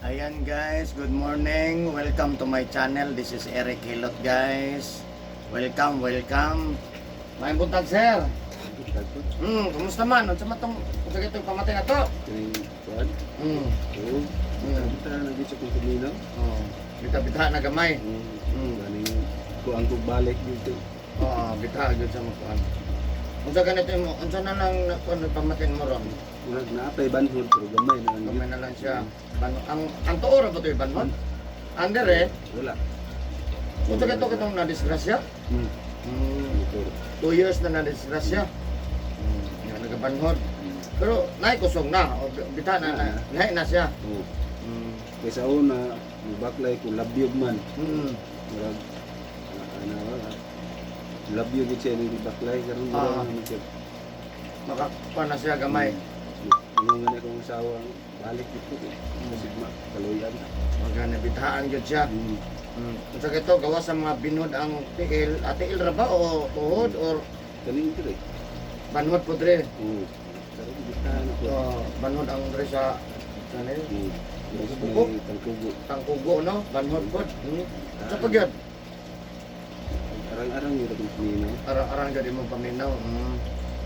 Ayan guys, good morning. Welcome to my channel. This is Eric Hilot, guys. Welcome, welcome. Maayong buntag, sir. Kumusta man? Unsa man tong unsa kitong pamatay na to? Kaning kuan. Oo. Bita na gyud sa kong paminaw. Oh, bita-bita na gamay. Ganing kuang kog balik dito. Oo, bita gyud sa mga kuan. Unsa ganito mo? Unsa na lang na kuan pamatay mo ron? Murag naapay banhod pero gamay na lang Gamay gyud. Na lang siya. Ang tuo ra ba to banhod? Under eh. Wala. Unsa ganito kitong na-disgrasya? Hmm. Motor. 2 years na na-disgrasya. Nga nagabanhod. Pero naay kusog na, o bita na, na, naay na siya. Oo. Kay sa una, mubaklay ko labyog man. Murag ana wala. Labyog gyud siya ning baklay karon murag naman siya. Makakuha na siya gamay. Ingon nga akong asawa, balik dito kay kasi ma kaluyan. Magana bitaan gyud siya. Unsa kito gawa sa mga binhod ang tiil, tiil ra ba o tuhod or Kaning dire. Banhod po dre? Oo. Karon bitaan ako. So, banhod ang dre sa ano yun? Mas Tangkugo? may tangkugo. Tangkugo, no? Banhod pod. Unsa pa gyud? Arang-arang yun akong paminaw. Arang-arang gyud imong paminaw.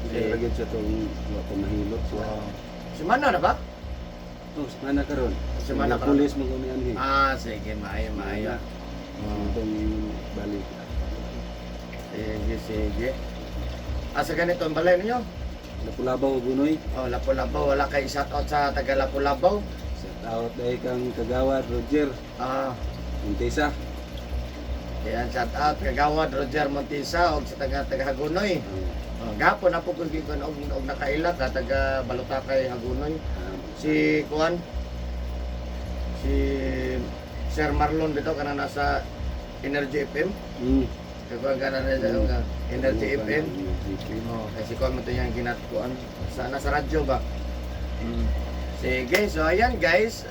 Kaya lagi sa itong wa pa mahilot siya. Oh. Semana na ba? Oh, semana karon. Semana karon. Pulis mo kami anhi. Ah, sige, maayo, maayo. Itong balik. Sige, sige. Asa ganito ang balay ninyo? Lapu-Labaw Gunoy. Oh, Lapu-Labaw. Wala kay shout out sa taga Lapu-Labaw. Shout out dahil kang Kagawad Roger Montesa. Ayan, shout out Kagawad Roger Montisa og sa taga taga Hagonoy. Oh, Oh, gapon na po kung gikon og nakaila ka taga Balutakay, Hagonoy. Si kuan, si Sir Marlon dito kana nasa Energy FM. Kaya kana na sa Energy FM. Energy FM. Oh, kasi kuan mo to yung ginatkuan sa nasa radyo ba? Sige, so ayan guys,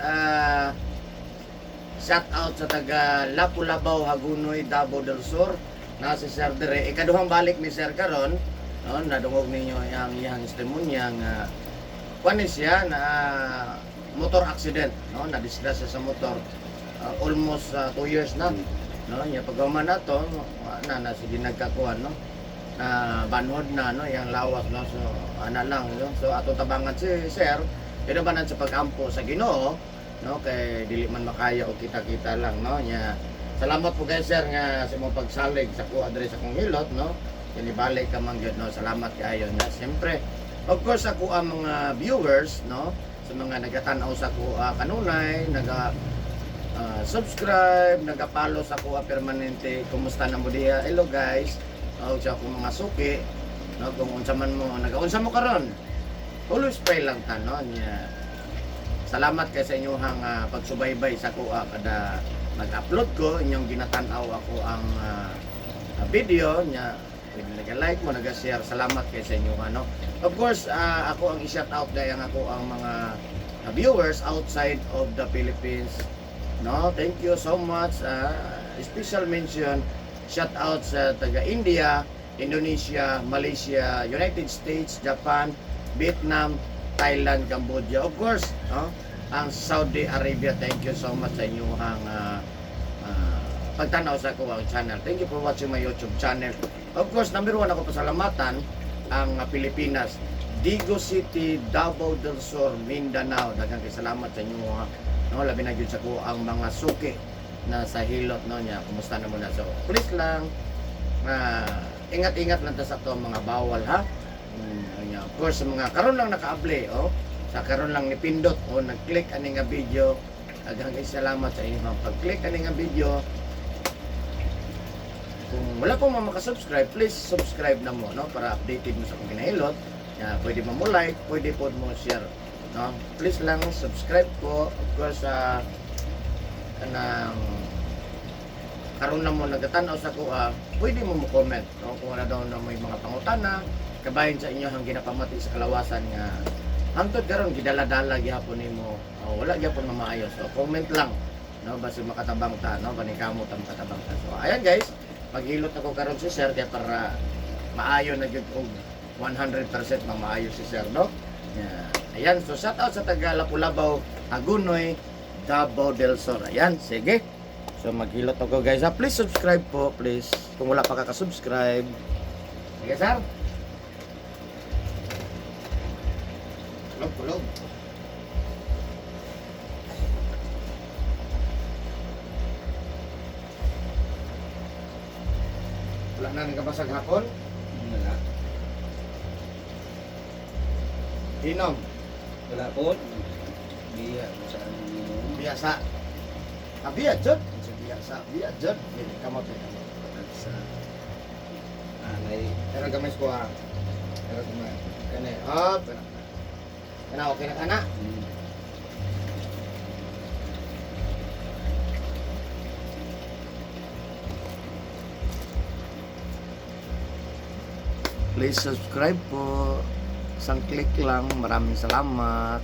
shout out sa taga Lapu-Labaw, Hagonoy, Davao del Sur. Na si Sir Dere. Ikaduhang balik ni Sir karon, no, nadungog ninyo ang iyang testimonya nga kuan ni siya na motor accident, no, na-disgrasya sa motor. Almost 2 years na. No, nya paghuman na to, na na sige nagkakuan, no, na banhod na, no, yang lawas, no. So ana lang, no. So ato tabangan si sir pero ba sa pagampo sa Ginoo, no, kay dili man makaya og kita-kita lang, no. Nya salamat po kay sir nga sa imong pagsalig sa kuha diri sa akong hilot, no. Kini balik ka man gyud, no. Salamat kaayo na siyempre, of course, ako ang mga viewers, no, sa mga nagatan-aw sa kuha kanunay naga subscribe, naga-follow sa kuha permanente. Kumusta na mo diha? Hello guys. O sa akong mga suki, no, kung unsa man mo, nagaunsa mo karon. Always pray lang ta, no. Nya salamat kay sa inyong pagsubaybay sa kuha kada mag-upload ko, inyong ginatan-aw ako ang video nya, pwede nag-like mo, nag-share. Salamat kay sa inyong ano. Of course, ako ang i-shout out dahil ako ang mga viewers outside of the Philippines. No, thank you so much. Special mention, shout out sa taga India, Indonesia, Malaysia, United States, Japan, Vietnam, Thailand, Cambodia. Of course, no, ang Saudi Arabia. Thank you so much sa inyong pagtanaw sa akong channel. Thank you for watching my YouTube channel. Of course, number one ako pasalamatan ang Pilipinas. Digos City, Davao del Sur, Mindanao. Daghang kay salamat sa inyo, no, labi na gyud sa ko ang mga suki na sa hilot, no, niya. Kumusta na mo na? So, please lang ingat-ingat lang ta sa ato mga bawal ha. Nya, of course, sa mga karon lang nakaable oh, sa karon lang ni pindot o nag-click ani nga video, daghang kay salamat sa inyong pag-click ani nga video. Kung wala po mo makasubscribe, please subscribe na mo, no, para updated mo sa akong ginahilot. Ya, pwede mo mo like, pwede po mo share, no. Please lang subscribe po. Of course, sa kanang karon na mo nagatan-aw sa kuha, pwede mo mo comment, no, kung wala daw na may mga pangutana kabahin sa inyo ang ginapamati sa kalawasan nga hangtod karon gidala-dala gihapon nimo, oh, wala gihapon mamaayo. So comment lang, no, basta makatabang ta, no, paningkamot ta makatabang ta. So ayan guys, paghilot ako karon si sir kaya para maayo na gyud og 100% mamaayo si sir, no. Yeah. Ayan, so shout out sa taga Lapu-Labaw, Hagonoy, Davao del Sur. Ayan, sige. So maghilot ako, guys. Ha? Please subscribe po, please. Kung wala pa kaka-subscribe. Sige, sir. Kulog, kulog. Wala na nagkabasag hapon. Wala. Inom. Wala po. Biya ko sa anong minum. Biasa. Ah, biya, Jod. Biasa. Biya, Jod. Dili, kamot eh, kamot. Sa anay. Pero gamay ko ha. Pero gamay. Kani, hop. Kana. Kana, okay na kana. Please subscribe po. Isang click lang. Maraming salamat.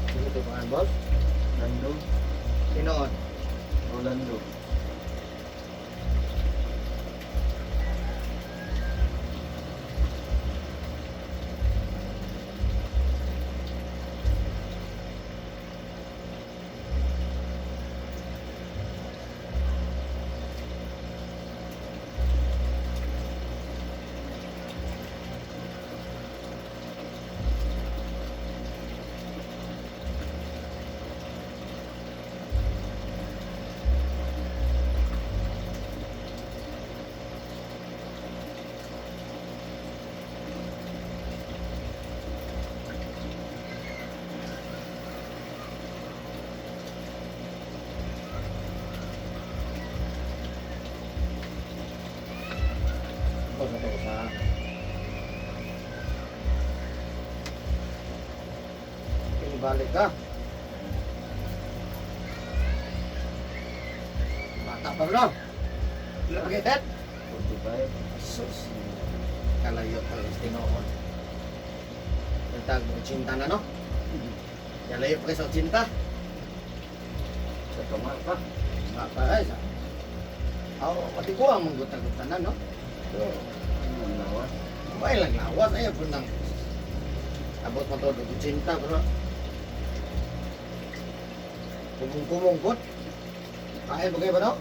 Sino ito pangalan, boss? Lando. Tinoon. Rolando. Boss, ito ko sa... Pinibalik ka. Bata pa bro. Wala pa kayo, 45. Sus. Kalayo talaga sa tinoon. Yung tag, 80 na, no? Kalayo pa kayo sa 80. Sa tunga pa. Nga pa ay sa. Aw, pati ko ang manggutan-gutan na, no? So, ang lawas. Kumain lang lawas ay po nang abot mo to 80, bro. Kumung-kumung kot. Kain ba kayo ba, no?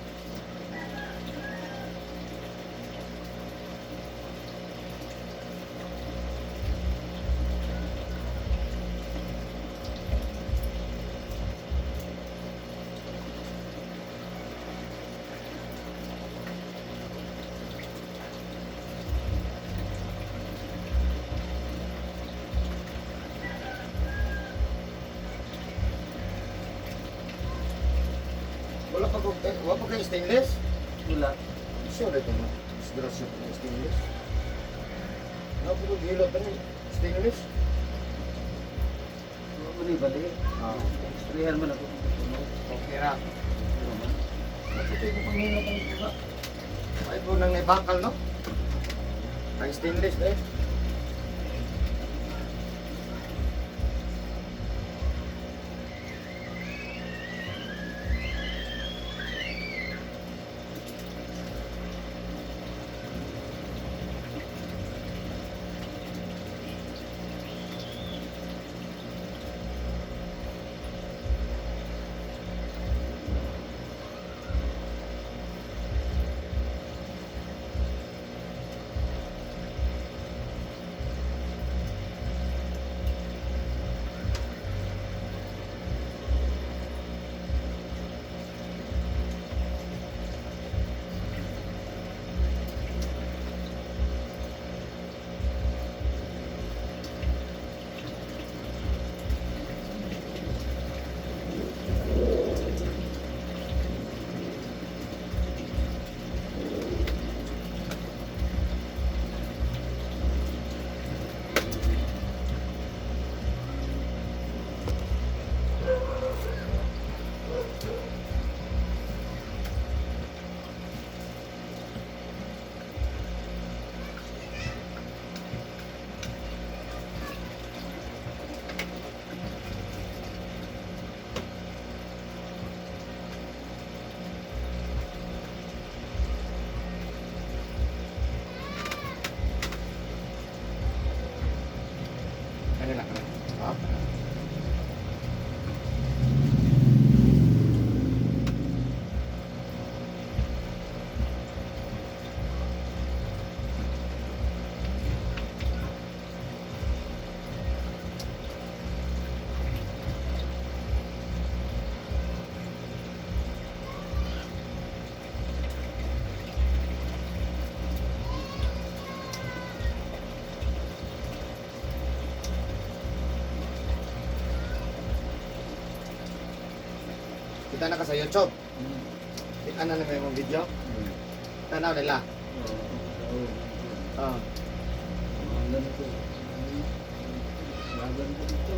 Wala pa ko, eh, wala pa kayo stainless? Wala. Sure ito na. Disgrasya pa ng stainless. Napakagilot na stainless. Wala mo ni balik. Ah, Sprayan man ako. okay ra. Pero man. ko panghilot ang iba. Ay po nang naibakal, no? Ang stainless eh. Ano na? Ah. Kita na ka sa YouTube. Kita na na may mong video. Tanaw nila. Oo. Ah. Ang ganito. Laban ko dito.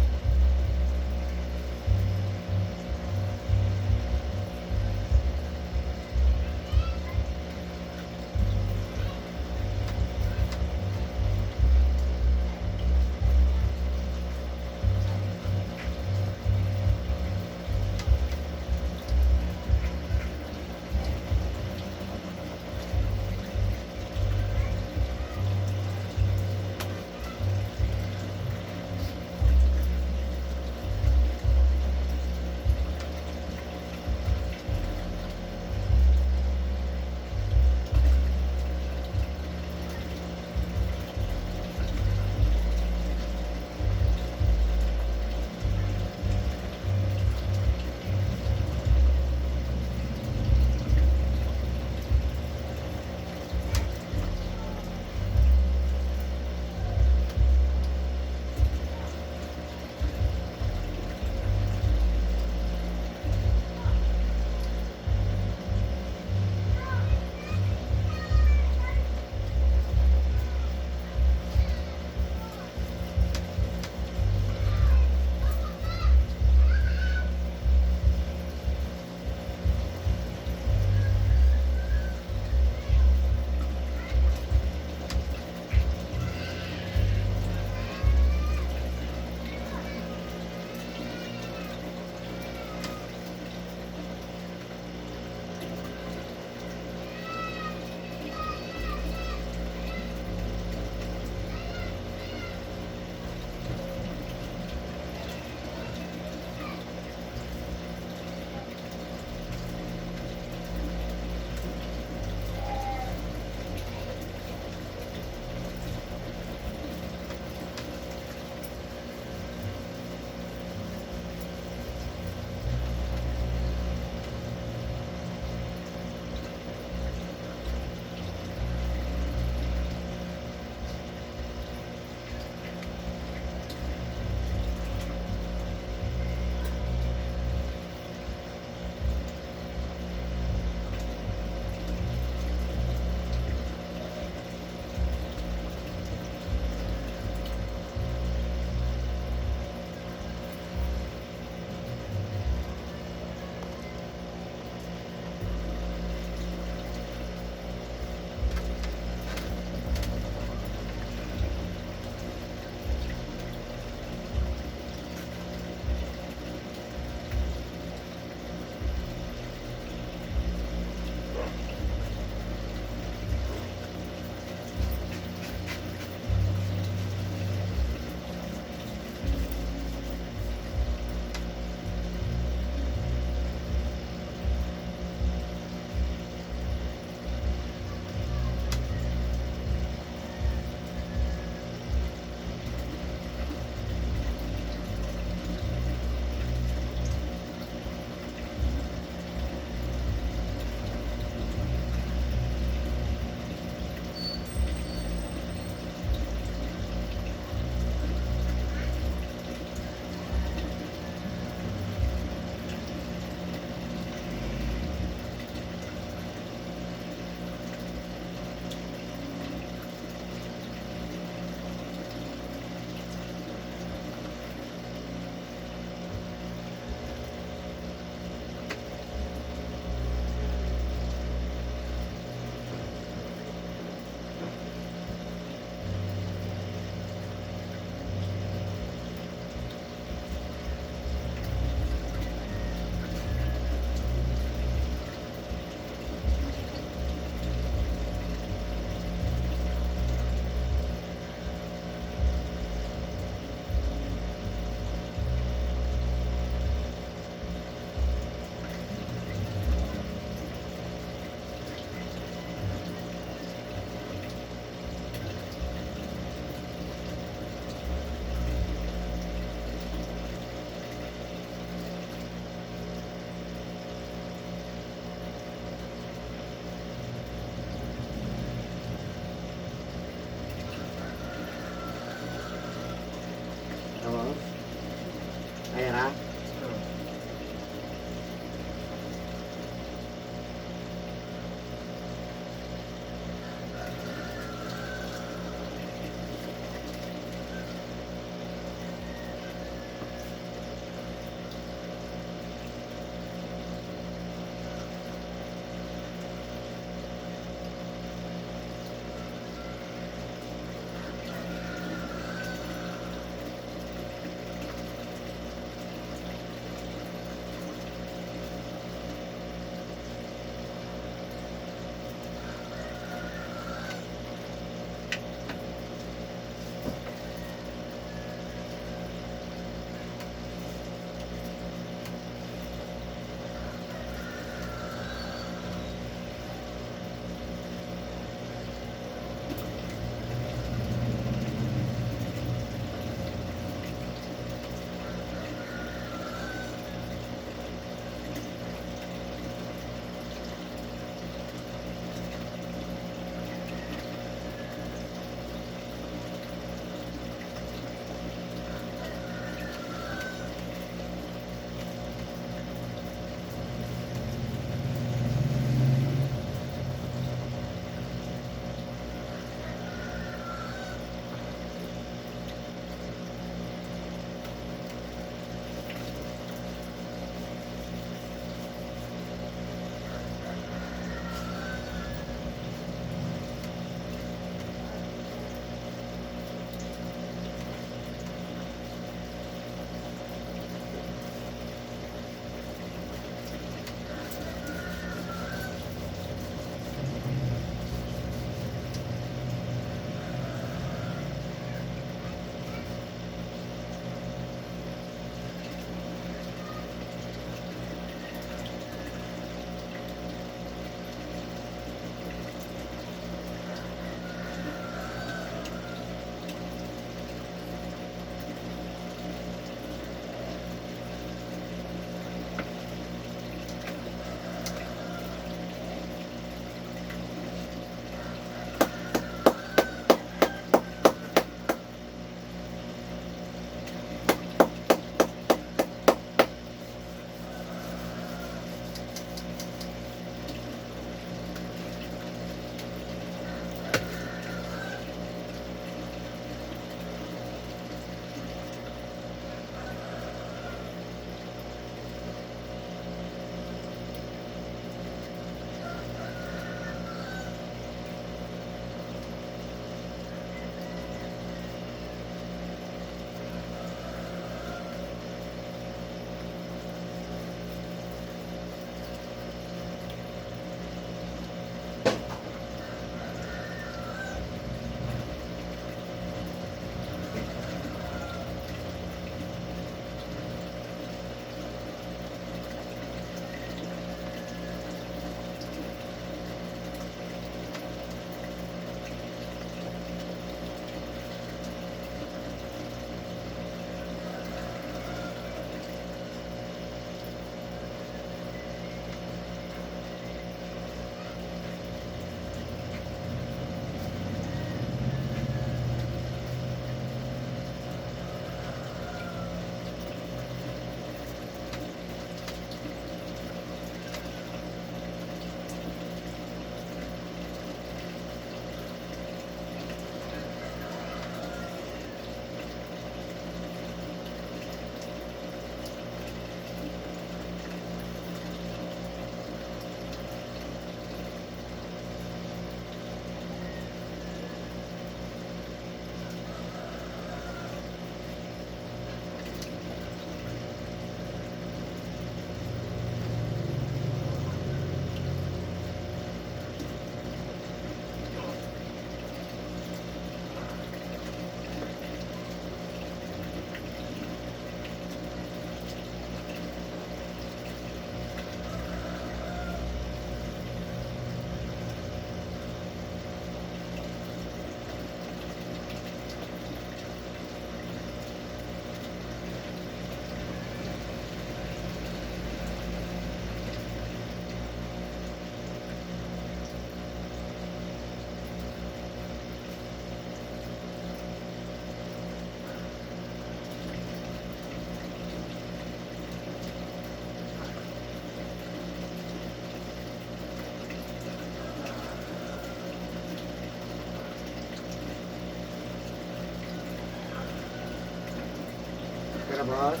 na, boss?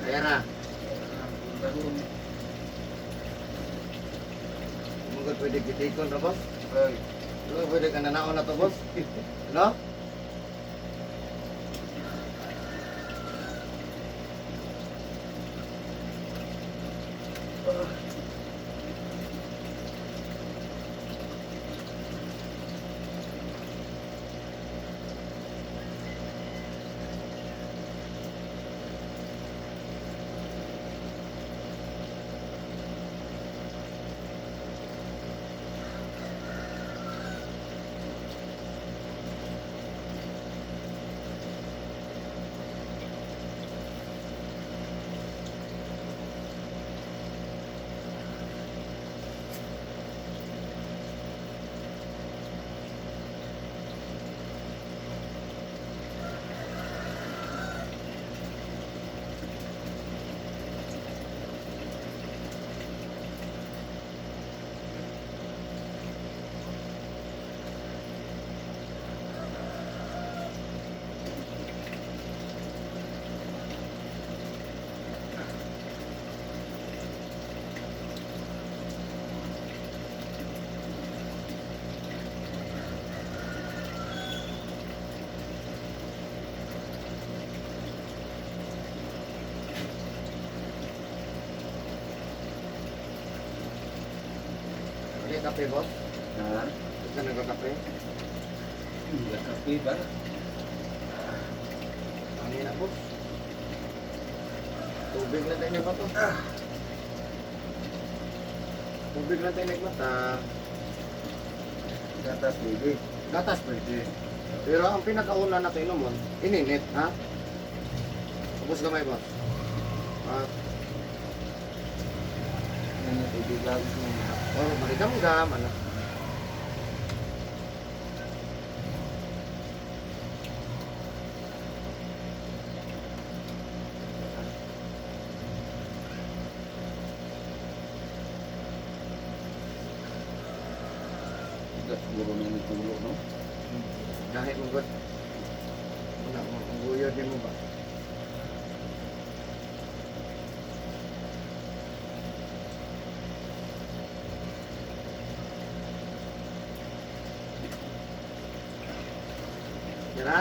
Kaya na. Mugod pwede kitikon ra, boss? Ay. Mugod pwede ka nanaon na to, boss? No? Hindi kape, boss? Ha? Hindi ka nagkakape? Hindi kape ba? Ano na, boss? Tubig lang tayo nagmata. Tubig lang tayo nagmata. Gatas baby. Gatas pwede. Pero ang pinakauna na inomon, ininit, ha? Ubus gamay, boss. Ah, Ano tubig lang. Oh, marigam-gam, ano. Gatas siguro na yung tulo, no? Dahil mo god. Una mo, ang guyod ni mo ba? Yan na?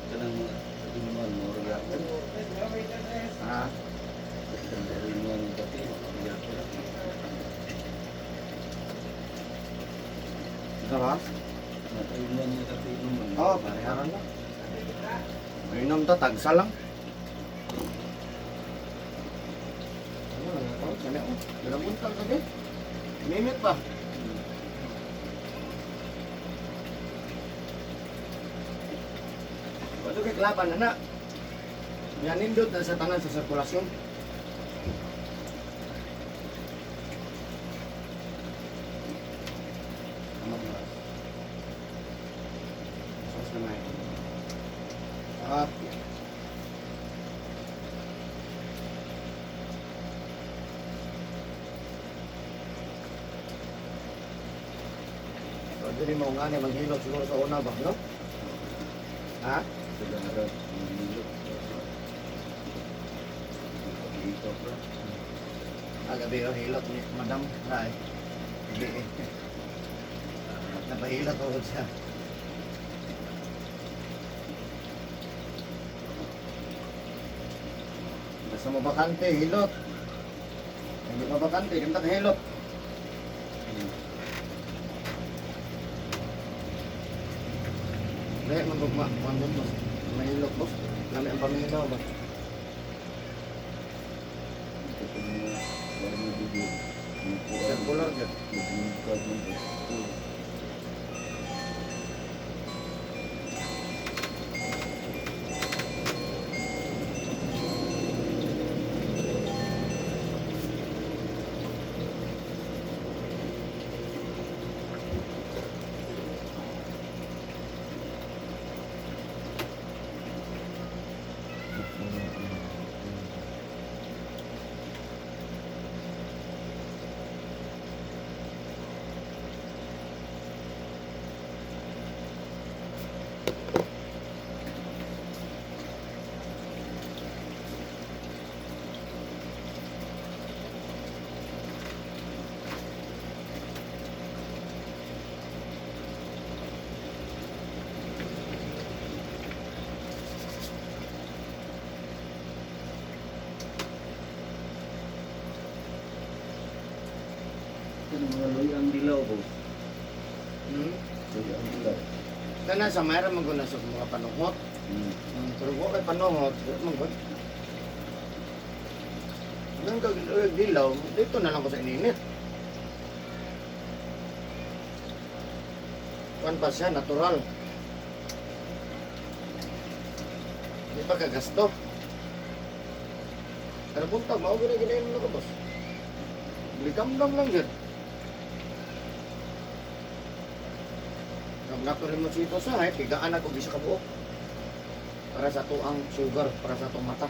Kanang mga inuman mo, Ha? Kanang inuman ng kape, mga Ito ba? Natayunan niya sa inom. Oo, oh, pareharan lang. Inom ta, tagsa lang. Ano, ano, ano, oh. Dalabuntag ka din. Mimit pa. Wato kay klaban na na. Yan nindot na sa tanan sa sirkulasyon. Tama ba? Sauce na may. Sarap. So, dili mo nga ni maghilot siguro sa una ba, no? Ha? Sa darat, mahilot. Dito pa. Ah, gabi oh, hilot ni Madam. Ay. Gabi eh. Napahilot ako siya. Basta mo bakante, hilot. Hindi pa bakante, hindi ka hilot. Hindi, magugma. Kung boss. Mahilot, boss. Lami ang pamilya ba? Ito pa mga wala mo bibig. Circular dyan. Magbibigkad mo ba? Ito ng mga luyang dilaw, boss. Hmm? Luyang dilaw. Kana sa mayroon man sa mga panuhot. Pero kung kay panuhot, di man gud. Nang kag dilaw, dito na lang ko sa ininit. Kuan pa siya, natural. Di pa kagasto. Pero buntag, mao gina ginayon na ko, boss. Likamdam lang gid. Kag nato rin mo sito sa hay, pigaan ako bisa ka buok. Para sa tuang sugar, para sa atong mata.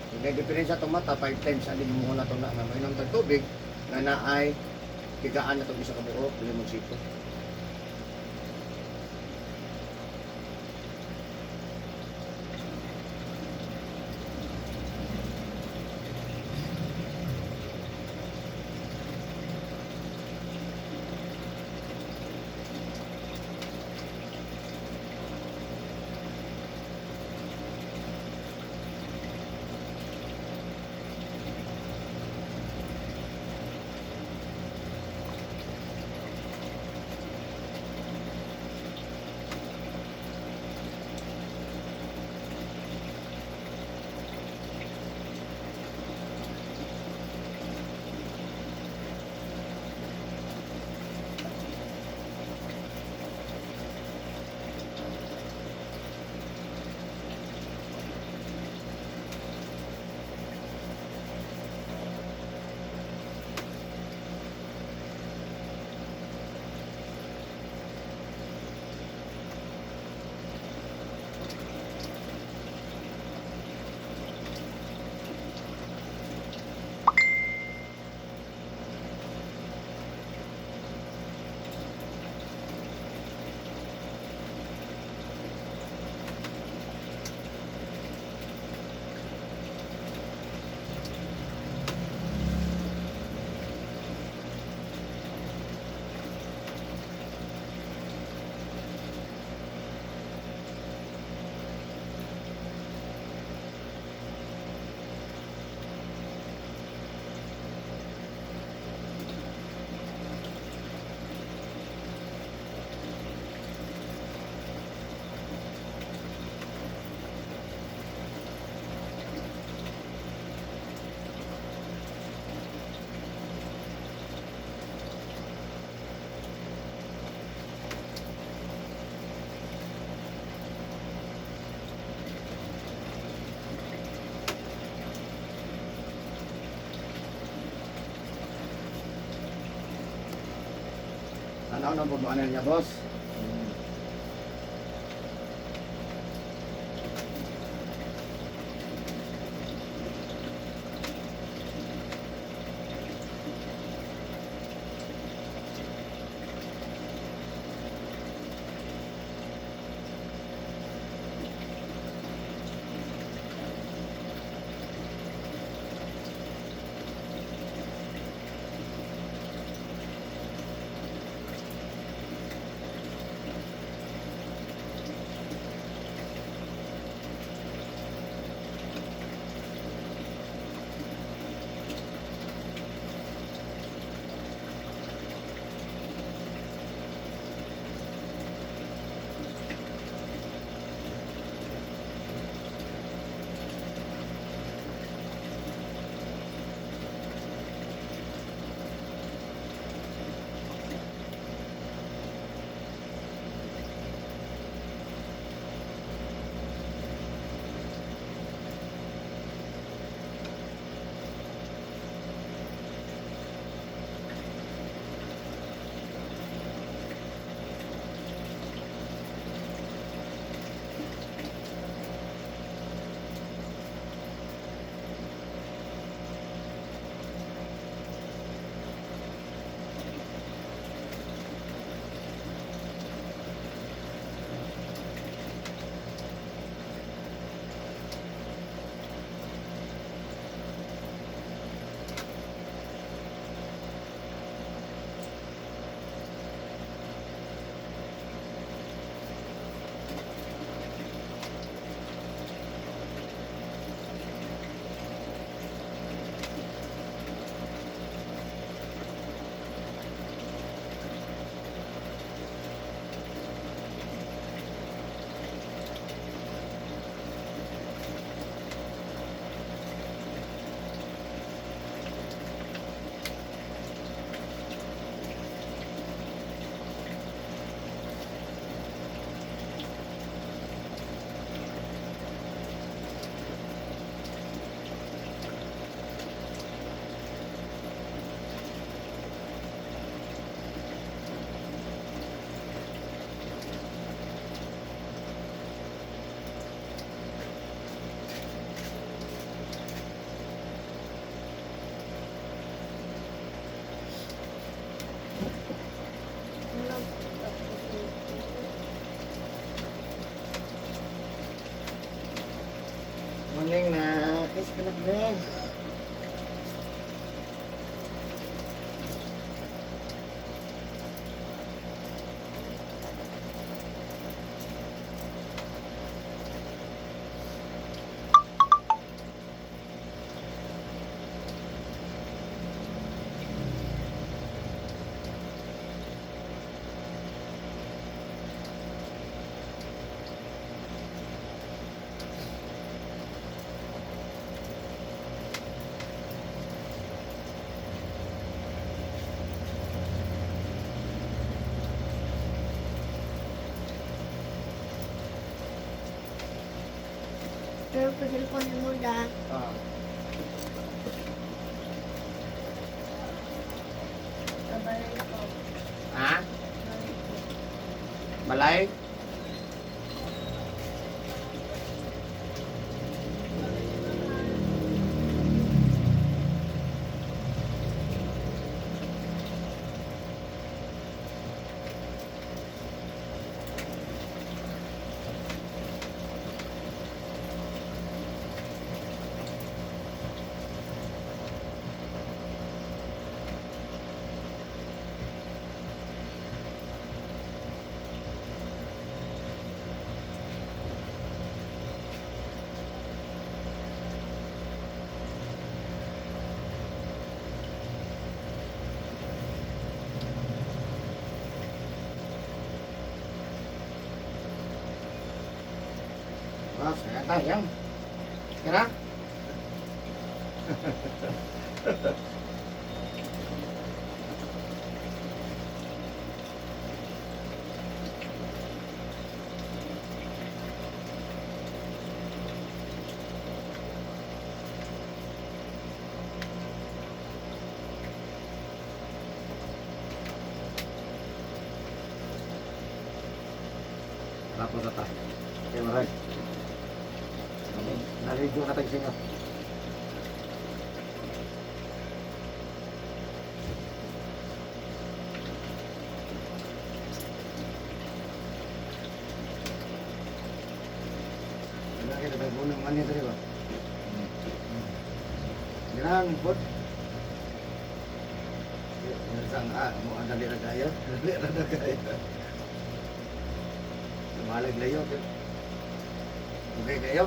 Kung may diferensya atong mata, 5 times ani mo na to na nga mainom tag tubig nga naay pigaan na to bisa ka buok limoncito. Tanaw na po mo niya, boss. Morning na. Kiss ka na, Greg. Pero pa cellphone mo da. Ah. Kabalay ko. Ha? Balay ko. Balay? Boss, kaya tayo. Kira? Tapos na ta. Okay, maray. Naligo na tayo singa. Wala kita tagunong man diri ba? Ganahan po. Sang ah, mo ang dali ra kayo. Dali ra na kayo. Malag layo. Okay kayo?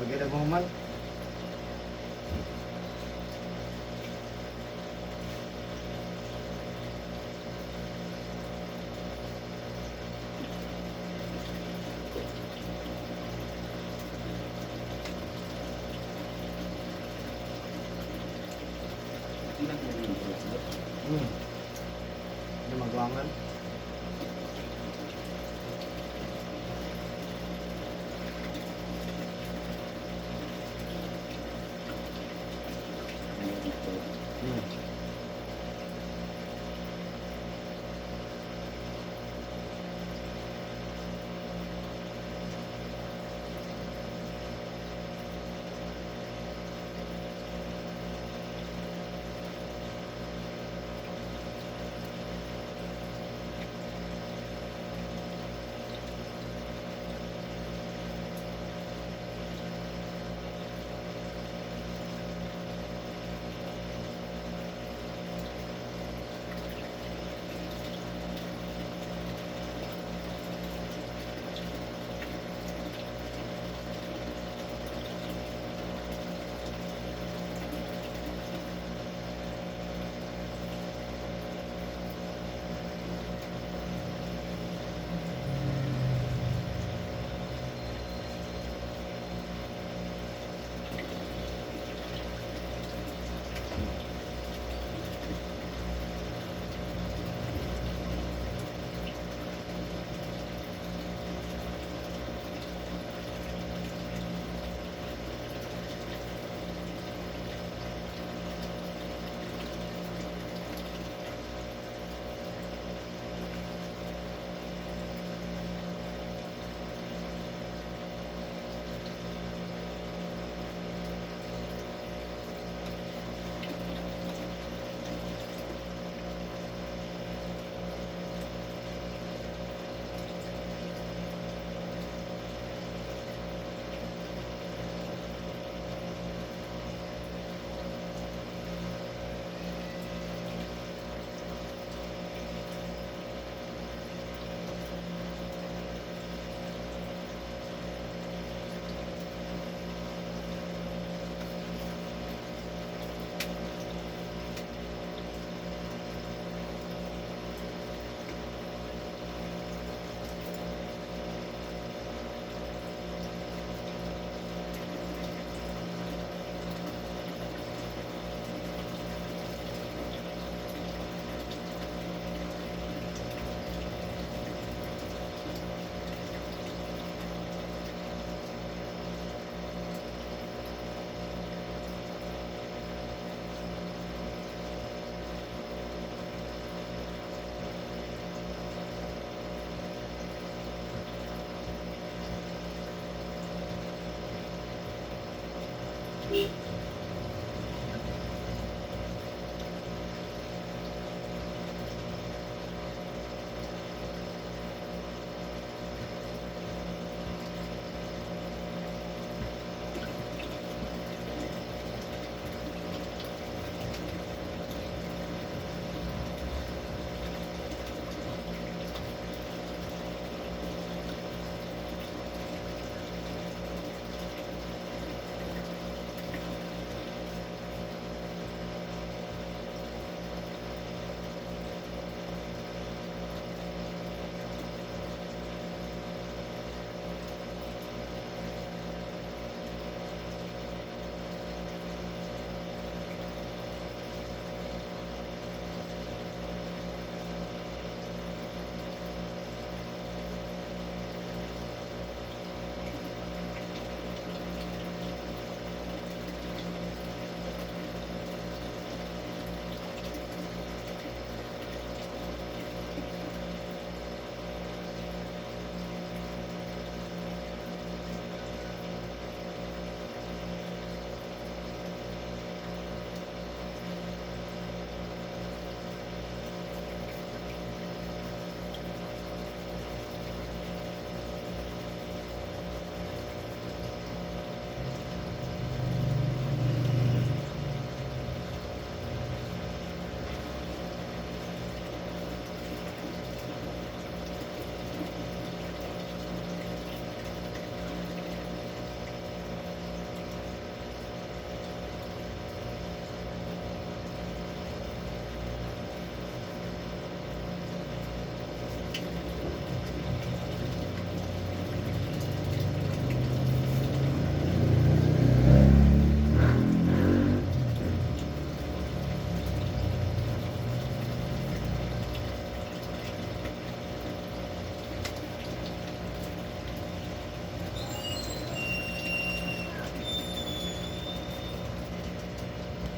Okay na mo man. Hindi magwangan.